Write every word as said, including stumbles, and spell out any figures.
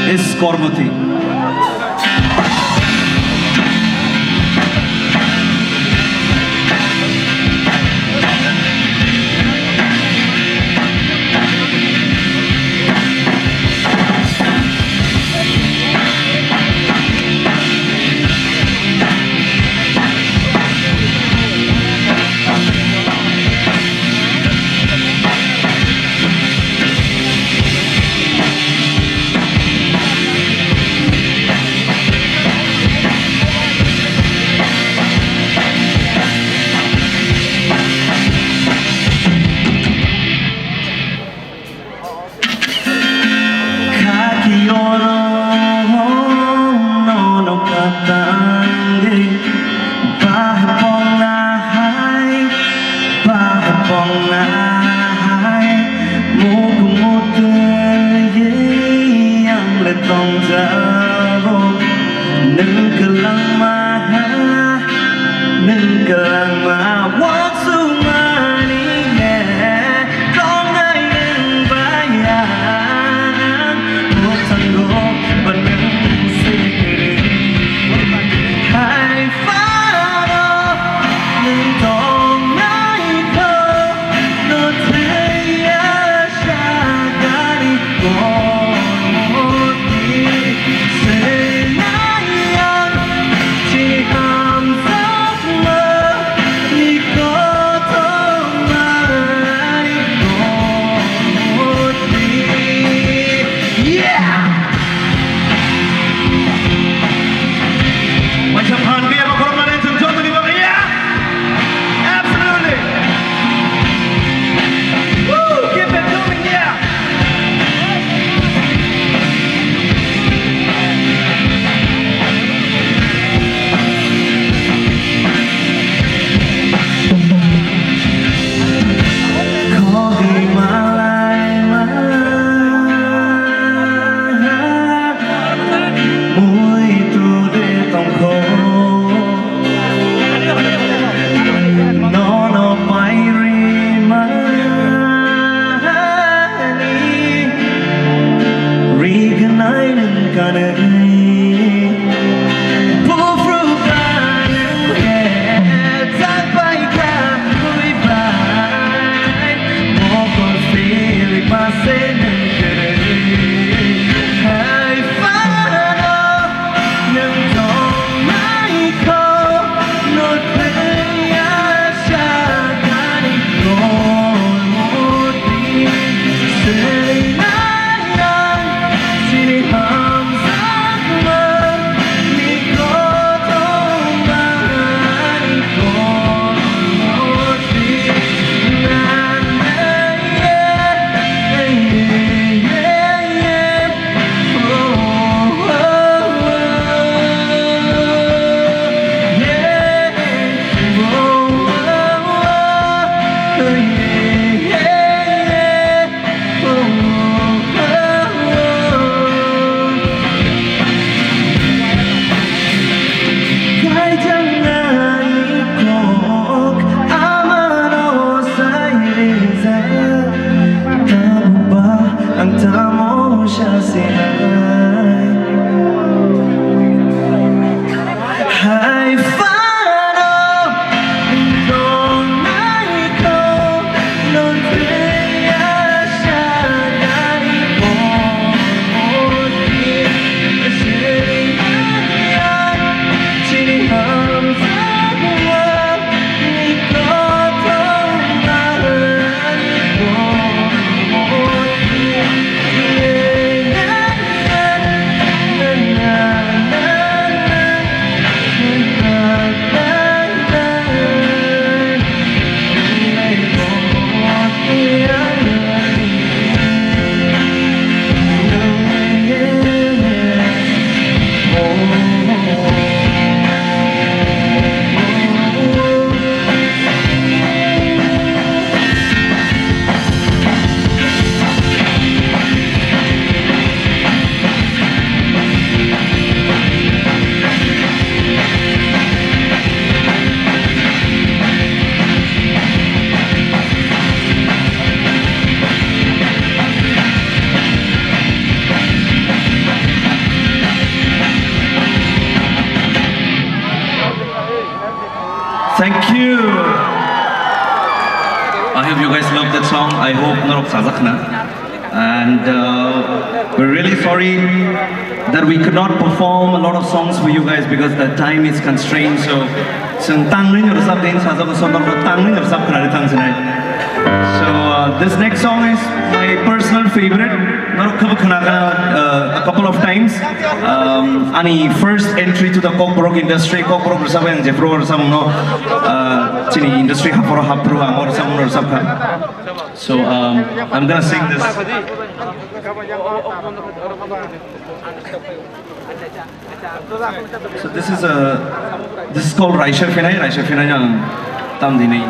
Kormoti. Khaki oro nono katangwi bahai pongna hai, bahai pongna hai, muk mutwi ang le tongjago, nwng kwlangma ha, nwng kwlangma wansukmani le. Tongnai nwng bai ang, mwchanggo ba nwng se kwrwi. Hai phano nwng tongnai kho, no thwiya sakani kokni swnai ang, chini hamjakma. Khogwi malai ma, muitu de tongkho. Nono pairi mani rignai nung kanwi. Buphru kanwi khe chakbai kha khuibai. Mokol siri pase nung kwrwi. Hai phano. Nwng tongnai kho, no thwiya sakani kokni swnai ang, chini hamjakmani kothomani kokni nanai. Kaijaknai kok amano sai rijak, tabukba ang tamo sasinai. Hai phano tongnai kho, non thwiya sakani kokni swnai ang, chini hamjakmani kothomani kokni. I hope norok chajak khna. And uh, we're really sorry that we could not perform a lot of songs for you guys because the time is constrained. So, chwng tangwi no rwchap din sajago, so norok tangwi no rwchap khna ri thang sinai. So uh, this next song is my personal favorite. Norok khabo khna khna uh, a couple of times. Um, ani first entry to the Kokborok industry, Kokborok rwchap ang jephru rwchap no uh, chini industry haporo hapru ang rwchap no rwchap kha. So um, I'm gonna sing this. So this is a this is called Raisa Phinai. Raisa Phinai ang tam dini.